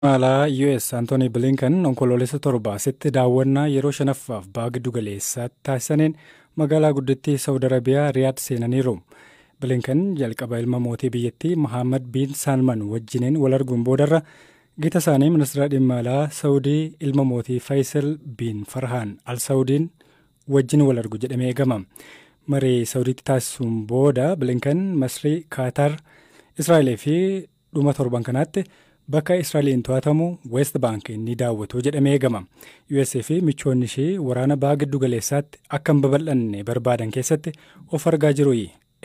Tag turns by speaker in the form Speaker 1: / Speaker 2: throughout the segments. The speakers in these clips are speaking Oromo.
Speaker 1: Alaa US Antooni Bilinkan Onkoloolessa 7 asitti daawwannaa yeroo shanaffaaf baha giddu galeessaatti taasisaniin magaalaa guddittii Saawud Arabiyaa Riyaad seenaniiru. Bilinkan jalqaba ilma mootii biyyattii Mohaammed bin Salman wajjiniin wal arguun boodarra gita isaanii ministeera dhimma alaa Saawudii ilma mootii Faisal bin Farhaan al Saawudiin wajjin wal argu jedhamee eegama. Marii Saawudiitti taasisuun booda Bilinkan Masrii, Kaatar, Israa'elee fi dhuma torban kanaatti bakka Israa'eliin to'atamu West Bank ni daawwatu jedhamee eegama. USA fi michoonni ishee waraana baha giddu galeessaatti akka hin babal'anne barbaadan keessatti of argaa jiru.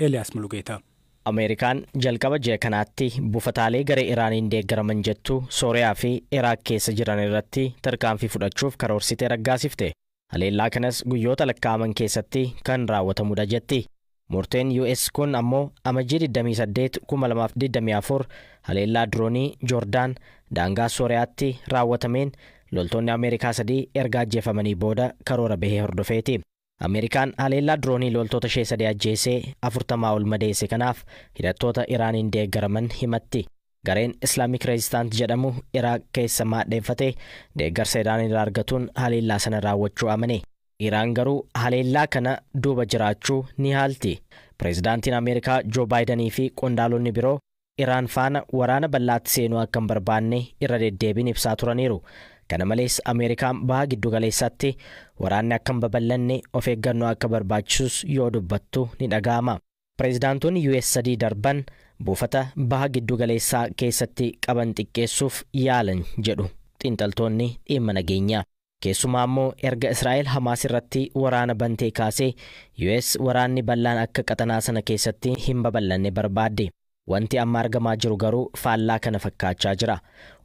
Speaker 1: Eeliyaas Mulugeetaa.
Speaker 2: Ameerikaan jalqaba ji'a kanaatti buufataalee garee Iraaniin deeggaraman jettu Sooriyaa fi Iraaq keessa jiran irratti tarkaanfii fudhachuuf karoorsitee raggaasifte. Haleellaa kanas guyyoota lakkaa'aman keessatti kan raawwatamudha jetti. Murteen US kun ammoo Amajjii 28, 2024 haleellaa diroonii Joordaan daangaa Sooriyaatti raawwatameen loltoonni Ameerikaa 3 erga ajjeefamanii booda karoora bahee hordofeeti. Ameerikaan haleellaa diroonii loltoota ishee 3 ajjeesee 40 ol madeesse kanaaf hidhattoota Iraaniin deeggaraman himatti. Gareen Islamic Resistance jedhamu Iraaq keessa maadheeffate deeggarsa Iraan irraa argatuun haleellaa sana raawwachuu amane. Iraan garuu haleellaa kana duuba jiraachuu ni haalti. Pireezidaantiin Ameerikaa Joo Baayidanii fi qondaalonni biroo Iraan faana waraana bal'aatti seenuu akka hin barbaanne irra deddeebiin ibsaa turaniiru. Kana malees Ameerikaan baha giddu galeessaatti waraanni akka hin babal'anne of eeggannoo akka barbaachisus yoo dubbattu ni dhaga'ama. Pireezidaantonni US 3 darban buufata baha giddu galeessaa keessatti qaban xiqqeessuuf yaalan jedhu xiinxaltoonni dhimma nageenyaa. Keessumaa immoo erga Israa'el Hamaas irratti waraana bantee kaasee US waraanni bal'aan akka qaxanaa sana keessatti hin babal'anne barbaadde. Wanti amma argamaa jiru garuu faallaa kana fakkaachaa jira.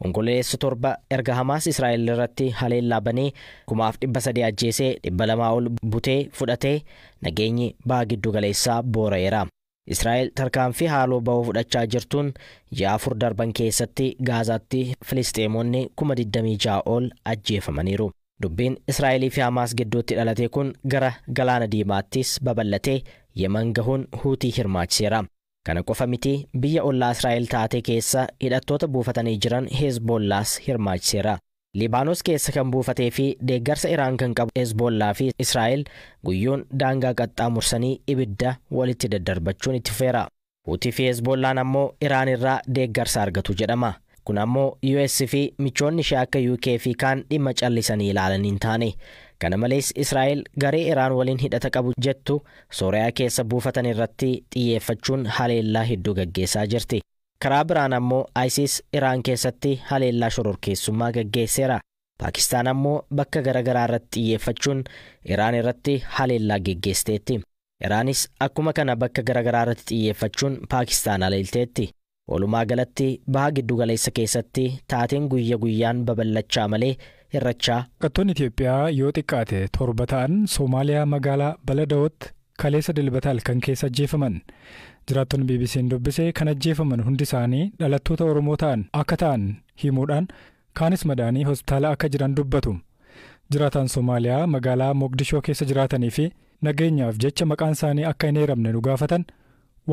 Speaker 2: Onkololeessa 7 erga Hamaas Israa'el irratti haleellaa banee 3,300 ajjeesee 200 ol butee fudhatee nageenyi baha giddu galeessaa boora'eera. Israa'el tarkaanfii haaloo ba'uu fudhachaa jirtuun ji'a 4 darban keessatti Gaazaatti Filisxeemonni 26,000 ol ajjeefamaniiru. Dubbiin Israa'elii fi Hamaas gidduutti dhalate kun gara Galaana Diimaattis babal'atee Yemen gahuun Huutii hirmaachiseera. Kana qofa miti, biyya ollaa Israa'el taate keessa hidhattoota buufatanii jiran Hezbollaas hirmaachiseera. Libaanos keessa kan buufatee fi deeggarsa Iraan kan qabu Hezbollaa fi Israa'el guyyuun daangaa qaxxaamursanii ibidda walitti daddarbachuun itti fufeera. Huutii fi Hezbollaan ammoo Iraan irraa deeggarsa argatu jedhama. Kun ammoo US fi michoonni ishee akka UK fi kaan dhimma callisanii ilaalan hin taane. Kana malees Israa'el garee Iraan waliin hidhata qabu jettu Sooriyaa keessa buufatan irratti xiyyeeffachuun haleellaa hedduu gaggeessaa jirti. Karaa biraan ammoo ISIS Iraan keessatti haleellaa shororkeessummaa gaggeesseera. Paakistaan ammoo bakka garaagaraa irratti xiyyeeffachuun Iraan irratti haleellaa geggeessiteetti. Iraanis akkuma kana bakka garaagaraa irratti xiyyeeffachuun Paakistaan haleelteetti. Walumaa galatti baha giddu galeessa keessatti taateen guyya guyyaan babal'achaa malee hir'achaa.
Speaker 1: Baqattoonni Itoophiyaa yoo xiqqaate 7 ta'an Soomaaliyaa magaalaa Baladawootti kaleessa dilbata halkan keessa ajjeefaman. Jiraattonni BBC'n dubbise kan ajjeefaman hundi isaanii dhalattoota Oromoo ta'an akka ta'an himuudhaan kaanis madaanii hospitaala akka jiran dubbatu. Jiraataan Soomaaliyaa magaalaa Moqdishoo keessa jiraatanii fi nageenyaaf jecha maqaan isaanii akka hin eeramne nu gaafatan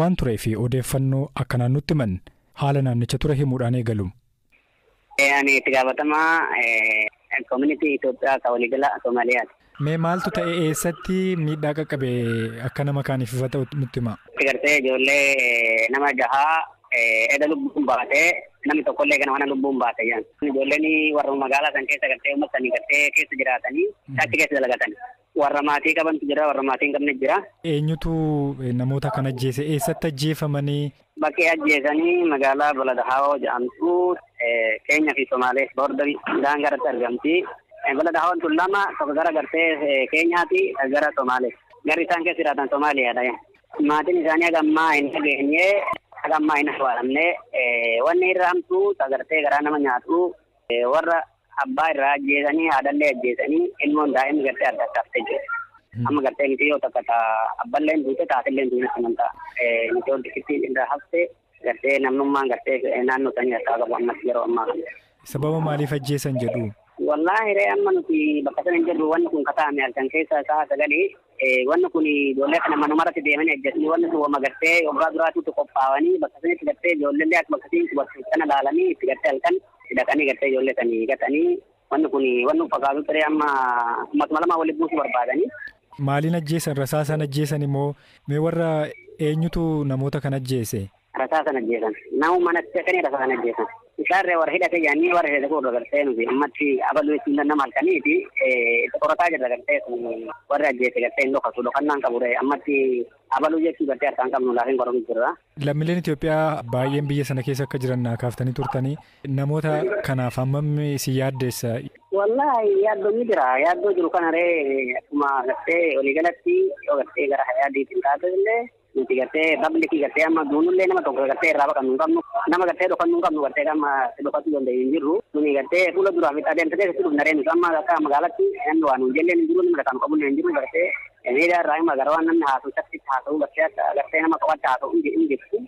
Speaker 1: waan turee fi odeeffannoo akkanaan nutti himan haala naannicha ture himuudhaan eegalu.
Speaker 3: Ani itti gaafatamaa community Itoophiyaa kan waliigala Soomaaliyaati.
Speaker 1: Mee maaltu ta'e, eessatti miidhaa qaqqabe, akka nama kaaniif ifa ta'u nutti hima.
Speaker 3: Gartee ijoollee nama jahaa eda lubbuun baatee, namni tokkollee kana mana lubbuun baate jedhan. Ijoolleen warra magaalaa san keessa gartee uummata sanii gartee keessa jiraatanii achi keessa dalagatan. Warra maatii qabantu jira, warra maatii hin qabne jira.
Speaker 1: Eenyutu namoota kana ajjeese, eessatti ajjeefamanii?
Speaker 3: Bakkee ajjeesanii magaalaa Baladahaawoo jedhamtu, Keenyaa fi Somaalee border daangaa irratti argamti. Baladahaawwan tun lama, tokko gara gartee Keenyaati, gara Somaalee. Garri isaan keessa jiraatan Somaaliyaadha. Maatiin isaanii haga ammaa hin dhageenye, haga ammaa hin awwaalamne. Wanni irra hamtuu sagartee garaa nama nyaatu, warra abbaa irraa ajjeesanii, haadhallee ajjeesanii, ilmoon daa'imni gartee adda adda haftee jiru. Amma gartee miti yoo takka abballee duute, taatillee duute amantaa. Miti ol xixiqqii irraa hafte gartee namnummaan gartee naannoo sanii harkaa qabu ammas yeroo ammaa kana.
Speaker 1: Sababa maaliif ajjeesan jedhu?
Speaker 3: Wallaahi ree, amma nuti bakka sana hin jirru. Wanni kun kataame halkan keessa sa'a 9. Wanni kun ijoollee kana manumarratti deemanii ajjeesanii, wanni sun wama gartee waggaa duraatiitti qophaa'anii bakka sanitti gartee ijoollee akka bakka sanitti bakka kana laalanii itti gartee halkan dhaqanii gartee ijoollee sanii gatanii. Wanni kun wanni fakkaatu ture, amma uummatuma lama walitti buusuu barbaadanii.
Speaker 4: Maaliin ajjeesan? Rasaasaan ajjeesan immoo mee warra eenyutu namoota kan ajjeese?
Speaker 3: Rasaasan ajjeesan. Nama manatti dhaqanii rasaasan ajjeesan. Isaarree warra hidhate jedhanii, warra hidhate kun gartee nuti ammatti abaluu ittiin nama halkaniiti itti qorataa jirra. Gartee warri ajjeese gartee hin dhokatu, dhokannaan qabu ammatti abaluu jechuu gartee harkaan qabnu laafin qoramu jirra.
Speaker 4: Lammiileen Itoophiyaa baay'een biyya sana keessa akka jiran naa kaaftanii turtanii, namoota kanaaf hammam si yaaddeessa?
Speaker 3: Wallaahi, yaaddoon ni jira. Yaaddoo jiru kana ree akkuma gartee waliigalatti yoo gartee gara yaadiitiin taate illee, nuti gartee public gartee amma duunullee nama tokko gartee irraa baqannu hin qabnu, nama gartee dhokannu hin qabnu, gartee amma dhokachuu danda'u hin jirru. Nuni gartee fuula duraa fi adeemsa keessatti dhufna ree. Nuti amma akka magaalaatti namni waan nuun jelleen hin jiru, namni kan qabu hin jiru. Gartee miidiyaa irraa hima gara waan namni haasa'u shakkitti haasa'u, gartee akka gartee nama qofaatti haasa'u hin jirtu.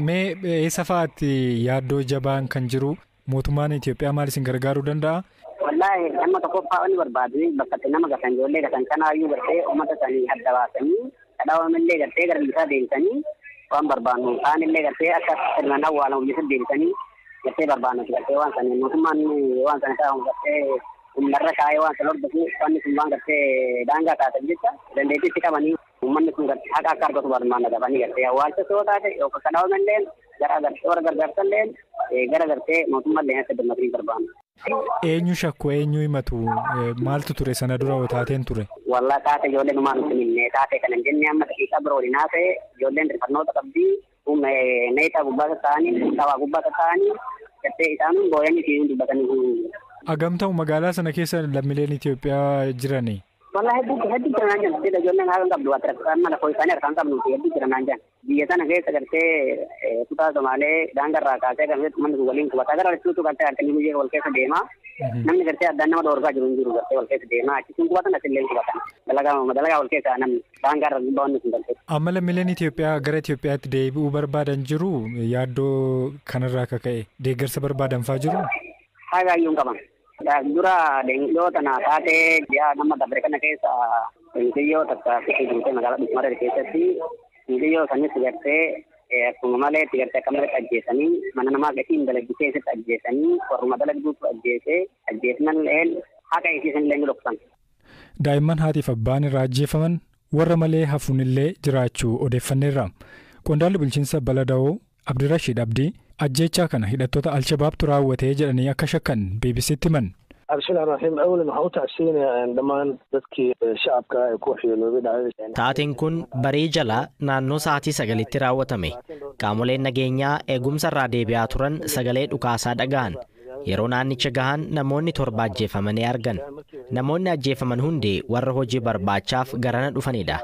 Speaker 4: Mee eessa fa'aatti yaaddoo jabaan kan jiru? Mootummaan Itoophiyaa maal isin gargaaruu danda'a?
Speaker 3: Wallaahi, nama tokkoffaa wanni barbaadu bakka itti nama gatan, ijoollee gatan kanaayyuu gartee uummata sanii adda baasanii, dhadhaawamillee gartee gara bisaa deebisanii waan barbaannu, kaanillee gartee akka sirnaan awwaalamu biyyatti deebisanii gartee barbaannu. Gartee waan sana mootummaan waan sana taa'u gartee humnarra kaa'ee waan sana hordofu, wanni sun waan gartee daangaa taatan jecha dandeettii itti qabanii uummanni sun gartee haqa akka argatu barbaanna. Dafanii gartee awwaalcha soo taate yookaan kadhaawamallee gara gartee warra gargaarsallee gara gartee mootummaallee akka dammatanii barbaanna.
Speaker 4: Eenyu shakku? Eenyu himatu? Maaltu ture sana dura taateen ture?
Speaker 3: Wallaa, taate ijoollee numaan nuti hinne taate kana hin jenne. Amma daqiiqaa bira waliin haasa'e, ijoolleen rifannoota qabdi. Meeshaa gubbaa taa'anii, taphaa gubbaa taa'anii, gartee isaan booyanii fi dubbatanii.
Speaker 4: Hagam ta'u magaalaa sana keessa lammiileen Itoophiyaa jirani?
Speaker 3: Wallaa, hedduu hedduu jira naan jedhan. Ijoolleen haala qabdu, amma lakkoo isaanii harkaan qabnu hedduu jira naan jedhan. Biyya sana keessa gartee kutaa Somaalee daangarraa kaasee kan manni sun waliin qubataa gara lachuutu gartee harkanii guyyaa wal keessa deema. Namni gartee addaan nama dhoorgaa jiru hin jiru, gartee wal keessa deema. Achisuun qubatan, asillee qubatan. Dalagaa dalagaa wal keessa namni daangarra gubbaa wanni sun gartee.
Speaker 4: Amma lammiileen Itoophiyaa gara Itoophiyaatti deebi'uu barbaadan jiru? Yaaddoo kanarraa akka ka'e deeggarsa barbaadan faa jiru?
Speaker 3: Haagaayyuu hin qaban. Dura dhiyoo tana taatee ji'a nama dabre kana keessa mucayyoo takka fiqee jirte magaalaa Dhusmaree keessatti. Mucayyoo sanis gartee akkuma malee gartee akka malee ajjeesanii, mana namaa gatiin dalagdu keessatti ajjeesanii, warruma dalagduutu ajjeesee ajjeesnan illee haqa isiisan illee ni dhoksan.
Speaker 4: Daa'imman haatiif abbaan irraa ajjeefaman warra malee hafuunillee jiraachuu odeeffanneerra. Qondaalli bulchiinsa Balada'oo Abdirashiid Abdii ajjeechaa kana hidhattoota Alshabaabtu raawwatee jedhanii akka shakkan BBCtti himan.
Speaker 5: Bismillahi raxmaan raxiim. Awlan waxaan u tacsiinayaa dhammaan dadkii shacabka ee ku waxyeeloobay dhacdada.
Speaker 2: Taateen kun barii jala naannoo sa'aatii 9tti raawwatame. Qaamoleen nageenyaa eegumsa irraa deebi'aa turan sagalee dhukaasaa dhaga'an. Yeroo naannicha gahan namoonni 7 ajjeefamanii argan. Namoonni ajjeefaman hundi warra hojii barbaachaaf garana dhufanidha.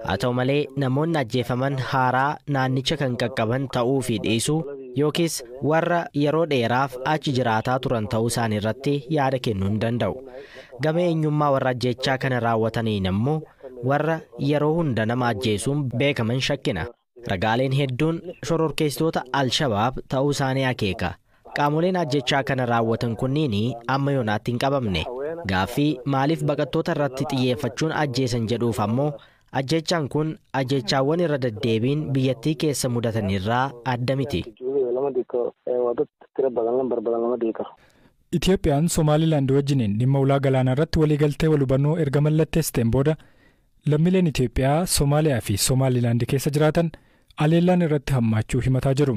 Speaker 2: Haa ta'u malee, namoonni ajjeefaman haaraa naannicha kan qaqqaban ta'uu fi dhiisuu yookiis warra yeroo dheeraaf achi jiraataa turan ta'uu isaanii irratti yaada kennuu hin danda'u. Gama eenyummaa warra ajjeechaa kana raawwataniin ammoo warra yeroo hunda nama ajjeesuun beekaman shakkina. Ragaaleen hedduun shororkeessitoota Alshabaab ta'uu isaanii akeeka. Qaamoleen ajjechaa kana raawwatan kunniin amma yoonaatti hin qabamne. Gaaffii maaliif baqattoota irratti xiyyeeffachuun ajjeesan jedhuuf ammoo ajjechaan kun ajjechaawwan irra deddeebiin biyyattii keessa mudatan irraa adda miti.
Speaker 5: Lama dhihi karo, waa dad tiro badan, lambar badan lama dhihi karo.
Speaker 4: Itoophiyaan Somaalilaand wajjiniin dhimma ulaa galaanaa irratti waliigaltee wal hubannoo erga mallatteessiteen booda lammiileen Itoophiyaa Somaaliyaa fi Somaalilaand keessa jiraatan aleellaan irratti hammaachuu himataa jiru.